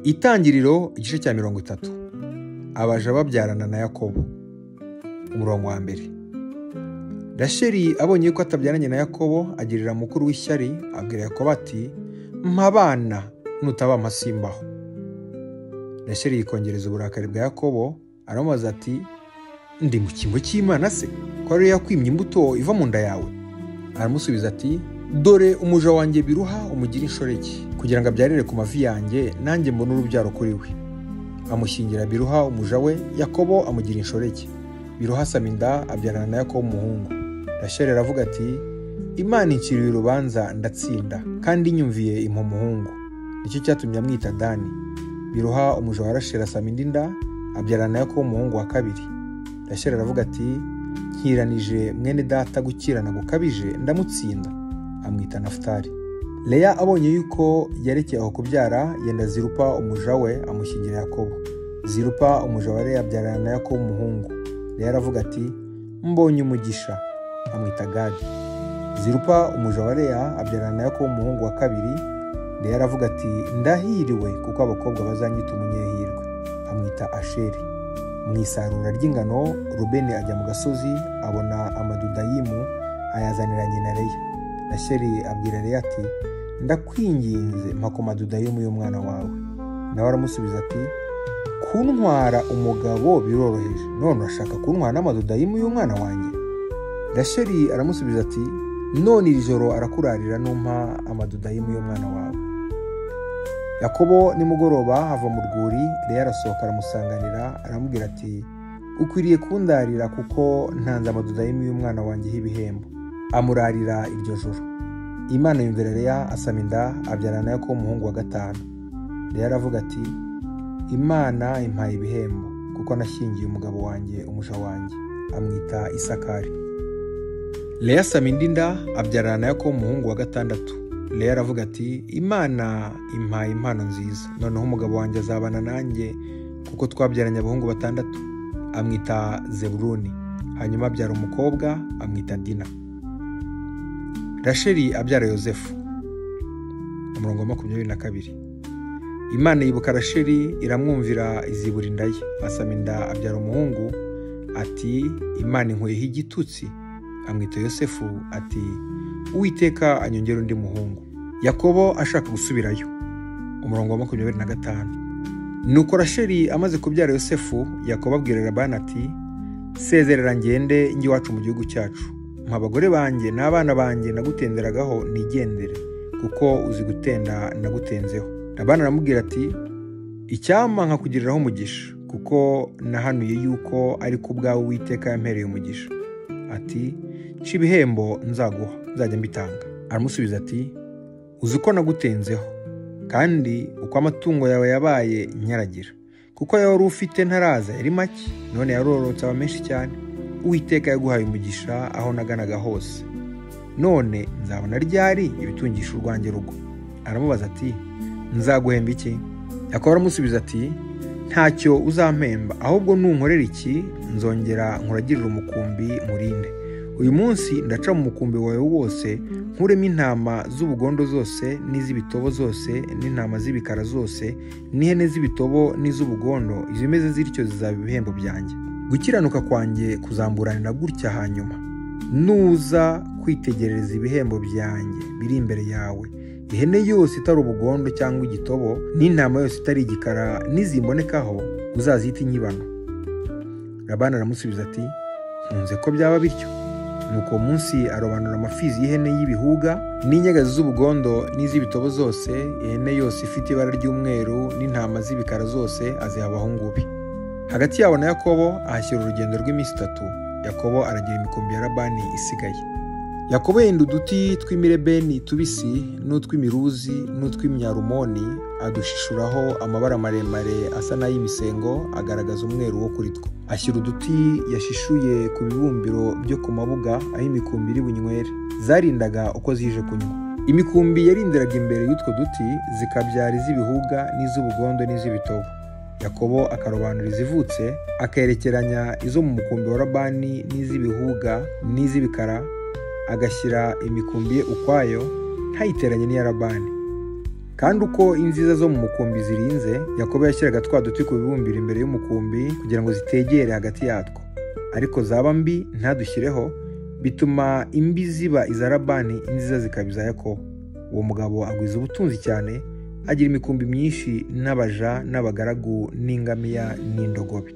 Itangiriro igice cya 30. Abaja babyarana na Yakobo. Umurongo wa mbere. Rasheli abonye ko atabyaranye na Yakobo agirira mukuru w'ishyari, abwira Yakobo ati: "Mpa abana, nutabampa simbaho." Rasheli yikongereza uburakari bwa Yakobo, aramubaza ati: "Ndi mu cyimbo cy'Imana se, ko ariyo yakwimye imbuto iva mu nda yawe?" Aramusubiza ati: "Dore umuja wanjye Biruha umugira inshoreke, kugira ngo abyarire ku mavi yanjye, nanjye mbone urubyaro kuri we." Amushyingira Biruha umuja we, Yakobo amugira inshoreke. Biruha asama inda, abyarana na Yakobo umuhungu. Rasheli aravuga ati: "Imana inciriye urubanza ndatsinda, kandi inyumviye impa umuhungu." Nicyo cyatumye amwita Dani. Biruha umuja wa Rasheli asama indi nda, abyarana na Yakobo umuhungu wa kabiri. Rasheli aravuga ati: "Nkiranije mwene data gukirana gukabije, ndamutsinda." Amwita Nafutali. Leya abonye yuko yerekeye aho kubyara, yenda Zirupa umuja we, amushyingira Yakobo. Zirupa umuja wa Leya abyarana na Yakobo umuhungu. Leya aravuga ati: "Mbonye umugisha." Amwita Gadi. Zirupa umuja wa Leya abyarana na Yakobo umuhungu wa kabiri. Leya aravuga ati: "Ndahiriwe, kuko abakobwa bazanyita umunyehirwe." Amwita Asheri. Mu isarura ry'ingano, Rubeni ajya mu gasozi, abona amadudayimu, ayazanira nyina Leya. Rasheli abwira Leya ati: "Ndakwinginze, mpa ku madudayimu y'umwana wawe." Nawe aramusubiza ati: "Kuntwara umugabo biroroheje, none urashaka kuntwara n'amadudayimu y'umwana wanjye?" Rasheli aramusubiza ati: "None iri joro arakurarira numpa amadudayimu y'umwana wawe." Yakobo nimugoroba ava mu rwuri, Leya arasohoka aramusanganira, aramubwira ati: "Ukwiriye kundarira, kuko ntanze amadudayimu y'umwana wanjye y'ibihembo." Amurarira iryo joro. Imana yumvira Leya, asama inda, abyarana na Yakobo umuhungu wa gatanu. Leya aravuga ati: "Imana impaye ibihembo, kuko nashyingiye umugabo wanjye umuja wanjye." Amwita Isakari. Leya asama indi nda, abyarana na Yakobo umuhungu wa gatandatu. Leya aravuga ati: "Imana impaye impano nziza, noneho umugabo wanjye azabana nanjye, kuko twabyaranye abahungu batandatu." Amwita Zebuluni. Hanyuma abyara umukobwa, amwita Dina. Rasheli abyara Yosefu. Umurongo wa 22. Imana yibuka Rasheli, iramwumvira, izibura inda ye. Asama inda, abyara umuhungu, ati: "Imana inkuyeho igitutsi." Amwita Yosefu, ati: "Uwiteka anyongera undi muhungu." Yakobo ashaka gusubirayo. Umurongo wa 25. Nuko Rasheli amaze kubyara Yosefu, Yakobo abwira Labani ati: "Sezerera ngende njye iwacu mu gihugu cyacu. Mpa abagore banjye n'abana banjye nagutenderagaho nigendere, kuko uzi gutenda nagutenzeho." Labani aramubwira ati: "Icyampa nkakugiriraho umugisha, kuko nahanuye yuko ari ku bwawe Uwiteka yampereye umugisha." Ati: "Nca ibihembo nzaguha, nzajya mbitanga." Aramusubiza ati: "Uzi uko nagutenzeho, kandi uko amatungo yawe yabaye nyaragira, kuko ayo wari ufite ntaraza yari make, none yarorotse aba menshi cyane. Uwiteka yaguhaye umugisha aho naganaga hose, none nzabona ryari ibitungisha urwanjye rugo?" Aramubaza ati: "Nzaguhemba iki?" Yakobo aramusubiza ati: "Ntacyo uzampemba, ahubwo nunkorera iki, nzongera nkuragirira umukumbi murinde. Uyu munsi ndaca mu mukumbi wawe wose, nkuremo intama z'ubugondo zose n'iz'ibitobo zose, n'intama z'ibikara zose, n'ihene z'ibitobo n'iz'ubugondo, izimeze zityo zizaba ibihembo byanjye. Gukiranuka kwanjye kuzamburanira gutya hanyuma. Nuza kwitegereza ibihembo byanjye biri imbere yawe, ihene yose itari ubugondo cyangwa igitobo, n'intama yose itari igikara, nizimbonekaho uzazita inyibano." Labani aramusubiza ati: "Nkunze ko byaba bityo." Nuko uwo munsi arobanura amafizi y'ihene y'ibihuga, n'inyagazi z'ubugondo n'iz'ibitobo zose, ihene yose ifite ibara ry'umweru, n'intama z'ibikara zose, aziha abahungu be. Hagati yabo na Yakobo ahashyira urugendo rw'iminsi 3. Yakobo aragira imikumbi ya Labani isigaye. Yakobo yenda uduti tw'imirebeni tubisi n'utw'imiruzi n'utw'imyarumoni, adushishuraho amabara maremare asa n'ay'imisengo, agaragaza umweru wo kuri two. Ashyira uduti yashishuye ku bibumbiro byo ku mabuga aho imikumbi iri bunywere, zarindaga uko zije kunywa. Imikumbi yarindiraga imbere y'utwo duti, zikabyara iz'ibihuga n'iz'ubugondo n'iz'ibitobo. Yakobo akarobanura izivutse, akerekeranya izo mu mukumbi wa Labani n'iz'ibihuga n'iz'ibikara, agashyira imikumbi ye ukwayo, ntayiteranye n'iya Labani. Kandi uko inziza zo mu mukumbi zirinze, Yakobo yashyiraga twa duti ku bibumbiro imbere y'umukumbi kugira ngo zitegere hagati yatwo. Ariko zaba mbi ntadushyireho, bituma imbi ziba iza Labani, inziza zikaba iza Yakobo. Uwo mugabo agwiza ubutunzi cyane, agira imikumbi myinshi n'abaja n'abagaragu n'ingamiya n'indogobe.